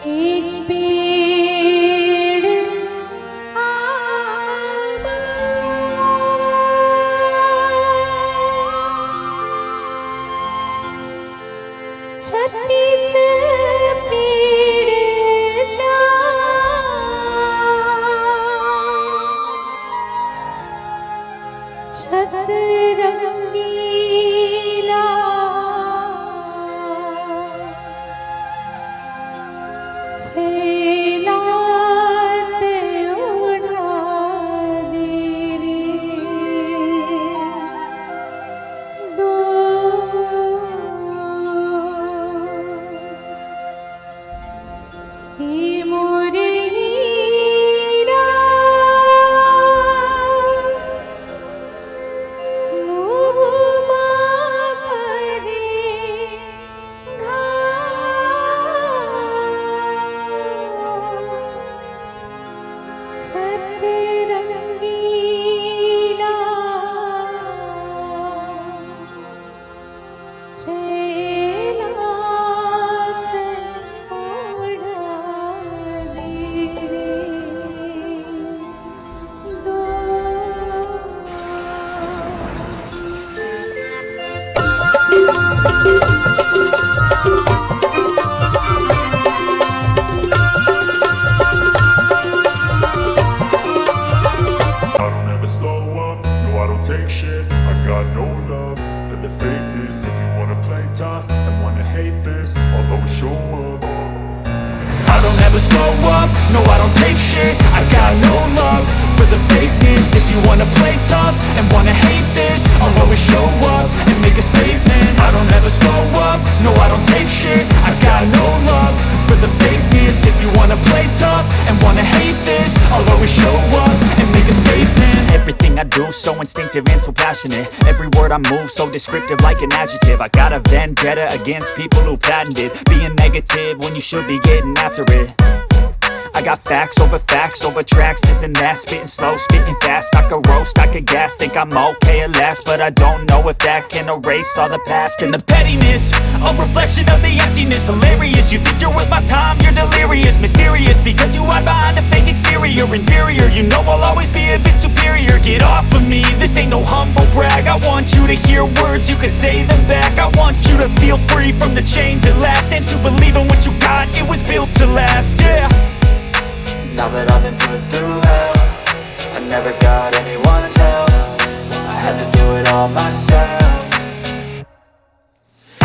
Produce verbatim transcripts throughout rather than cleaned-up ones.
एक पेड़ आमा, छत्तीस पेड़ जा, छत रंगीला छेला ते ओढ़ा दे रे दोस्त। हे मोर हीरा, मुँह मा करे घाव। छत रंगीला छेला ते ओढ़ा दे रे दोस्त। I don't ever slow up, no, I don't take shit. I got no love for the fakeness. If you wanna play tough and wanna hate this, I'll always show up. I don't ever slow up, no, I don't take shit. I got no love for the fakeness. If you wanna play tough and wanna hate this, I'll always show up and make a statement. I don't ever slow up, no, I don't take shit. I got no love for the fakeness. If you wanna play tough and wanna hate this, I'll always show up and make a statement. Everything I do so instinctive and so passionate. Every word I move so descriptive like an adjective. I got a vendetta against people who patented being negative when you should be getting after it. I got facts over facts over tracks, this and that. Spitting slow, spitting fast. I could roast, I could gas. Think I'm okay at last, but I don't know if that can erase all the past and the pettiness. A reflection of the emptiness, hilarious. You think you're worth my time, you're delirious, mysterious, because you hide behind a fake exterior. Inferior, you know I'll always be a bit superior. Get off of me, this ain't no humble brag. I want you to hear words, you can say them back. I want you to feel free from the chains that last, and to believe in what you got, it was built to last, yeah. Now that I've been put through hell, I never got anyone's help. I had to do it all myself.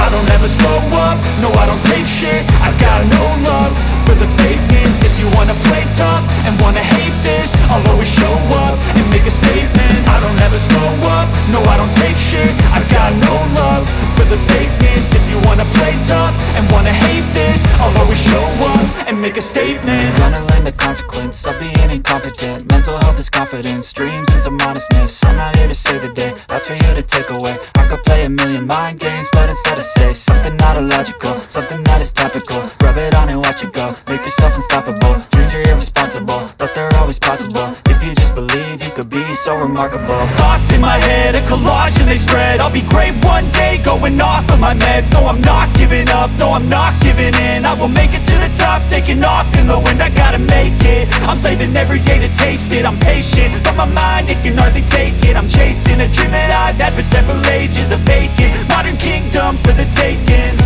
I don't ever slow up, no, I don't take shit. I got no love for the fakeness. If you wanna play tough and wanna hate this, I'll always show up and make a statement. I don't ever slow up, no, I don't take shit. I got no love for the fakeness. If you wanna play tough and wanna hate this, I'll always show up and make a statement. Gonna learn the consequence of being incompetent. Mental health is confidence, dreams and some honestness. I'm not here to save the day, that's for you to take away. I could play a million mind games, but instead I say something not illogical, something that is topical. Rub it on and watch it go. Make yourself unstoppable. Dreams are irresponsible, but they're always possible. If you just believe, you could be so remarkable. Thoughts in my head, a collage and they spread. I'll be great one day, going off of my meds. No, I'm not giving up, no, I'm not giving in. I will make it to the top, taking off in the wind. I gotta make it. I'm saving every day to taste it. I'm patient, but my mind, it can hardly take it. I'm chasing a dream that I've had for several ages. A vacant modern kingdom for the taking.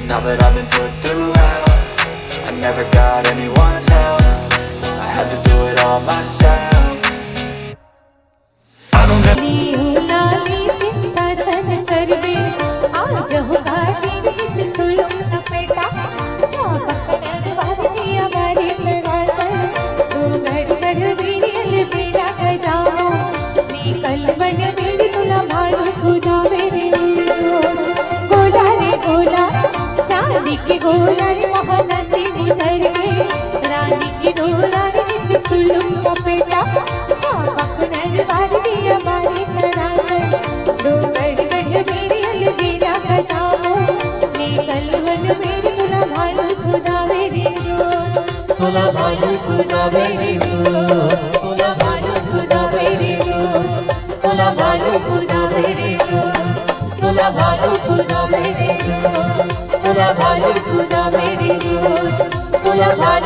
Now that I've been put through hell, I never got anyone's help. I had to do it all myself. I don't ever नी उलानी चिंता झन करबे, आ जहु गाड़ी नित सुलुम सपेटा, चाबक नरवार दिया बारी कराकर, तू गड़ गड़ बीरियल बेला गजाओ, नी कल बन मेरी तुला भालू खुदा मेरे दोस्त। गोला रे गोला, चांदी के गोला रे महानंदी उतर के, रानी की डोला रे नित सुलुम सपेटा, चाबक नरवार दिया बारी कराकर, तू गड़ गड़ बीरियल बेला गजाओ, नी कल बन मेरी तुला भालू खुदा मेरे दोस्त। तुला भालू खुदा मेरे दोस्त, तुला भालू खुदा मेरे दोस्त, तुला भालू खुदा मेरे दोस्त, तुला भालू खुदा मेरे दोस्त, तुला भालू खुदा मेरे दोस्त। भर